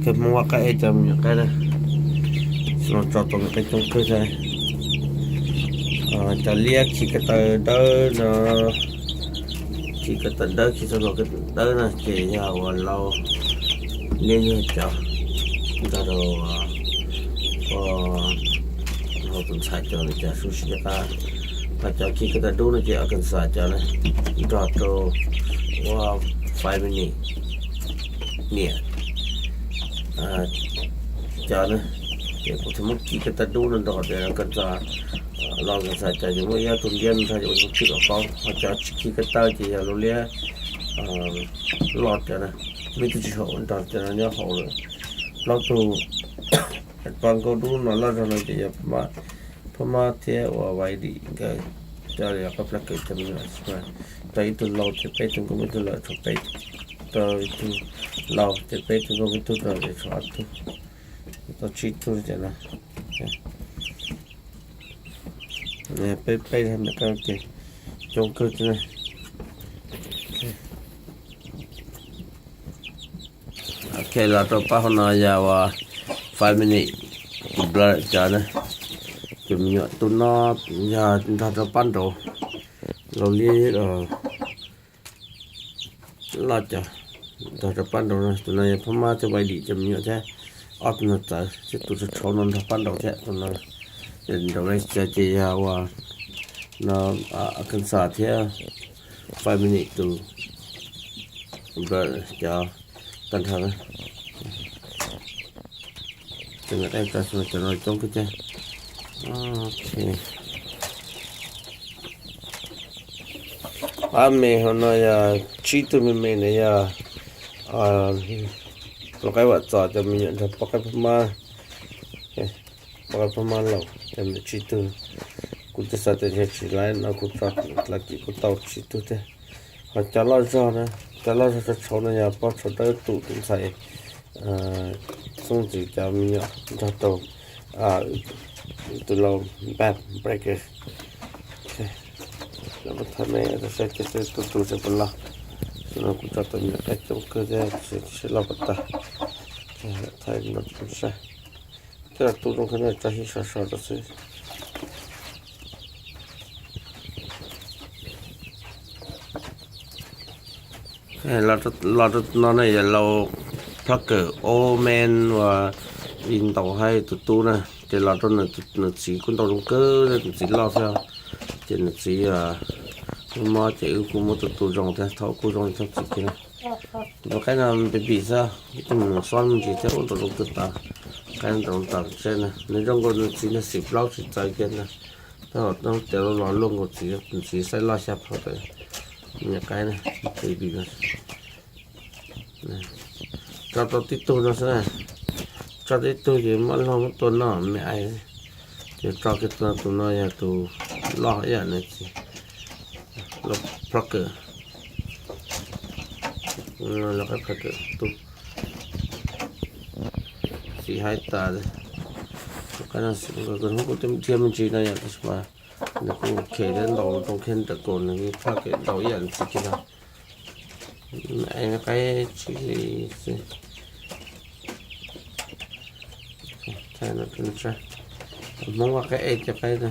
Kawg Hmoob Vaj Qaib Ej cov me nyuam qaib na, los tso tau me nyuam qaib coob kawg thiab. Cov liab khi ko taw dawb no, khi ko taw dawb, khi txog hluas ko taw dawb na ces yog uas lau liab yog cov nrog rau hauv tus ntxhais cov no ces sub sib qab. Ho cov khi ko taw dub no ces Arkansas cov na, nrog rau ua five minute niam cov na. Ces kuv tsis muab khi ko taw dub no nrog tias Arkansas, los Arkansas cov ces muaj ib tug liab nrog ces ua tus twb kom paub. Ho cov tsis khi ko taw ces yog lau liab loj cov na, muaj ib tug tsis haum nrog cov no nyob hauv lawm. Plaub tug paj nkaus dub no loj zog no ces yog phab mab thiab uas vais dim nkawd coj li qab plab kawm cov me nyuam. Tau ib tug lau ces peb tug nkauj, ib tug lawm tshuav peb, tau ib tug lau ces peb tug nkauj, ib tug rau ces tshuav ob tug, tau tsib tug ces no. Peb peb zog ntawm koj ces coob kawg thiab na. Ok, los rau pab hauv no yog uas five minute blur cov na. Ces me nyuam tus no yog nrog rau pab nraud, lau liab loj cov, nrog rau pab nraud no. Tus no yog phab mab thiab vais dim cov me nyuam thiab. Ob tug no txawv thiab, tus tshauv no nrog pab nraud thiab. Tus no nraud li cov ces yog uas no Arkansas thiab five minute tus blur cov tag nrho na. Cov no coob kawg thiab. Ok. Pab me hauv no yog tsib tug me me na yog lau qaib vam txos cov me nyuam nrog poj qaib paj mab, poj qaib paj mab laus cov me nyuam tsib tug. Kuv twb xav tias ntshe tsis laib no kuv tso la kis kuv tau tsib tug thiab. Ho cov loj zog na, cov loj zog tshauv tshauv no yog poj tshauv dawb tus tus ntxhais Xoob ntxiv cov me nyuam nrog rau tus lau back breaker. Lawv muab thaij me saib ces tus tus tseem puas loj. Tus no kuv tso tau me nyuam qaib coob kawg thiab, sib loj puas tag. Thaij no saib. Thiab los tu zoo kawg no, tso hib sov sov rau xwb. Los rau no ne yog lau plucker old man uas li ntaus hais tus tub na, ces los rau nws txiv kuj ntaus zoo kawg, nws txiv loj thiab. Ces nws txiv mob ces wb kuj muab tus tu zoo thiab, thaum kuj zoo li thaum txiv kiag na. Tus qaib no baby xwb, ib tug mus xob me ntsis thiab ua ntaus zoo kawg tas. Qaib ntaus tas tsev na, nws zoo nkaus nws txiv nws xim plaub tsis txawv kiag na. Tab sis tias los luaj nkaus txiv, nws txiv size loj xya phaum tawm, me nyuam qaib na, baby. Tso tau tib tug no xwb na, tso tib tug ces muab laug muab tua noj me ais. Ces tso kiag tus no, tus no yog tus loj ib yam nws txiv, loj plucker, loj plucker tub. Xim haib tas, tus qaib no xim, kuv thiab me ntsis no yom, tab sis mas nws kuj khem thiab ntaus zoo kawg nraum kaus, nws plucker ntaus ib yam nws txiv kiag no. Qaib tsib li xwb. Hmoob vaj qaib ej cov qaib no.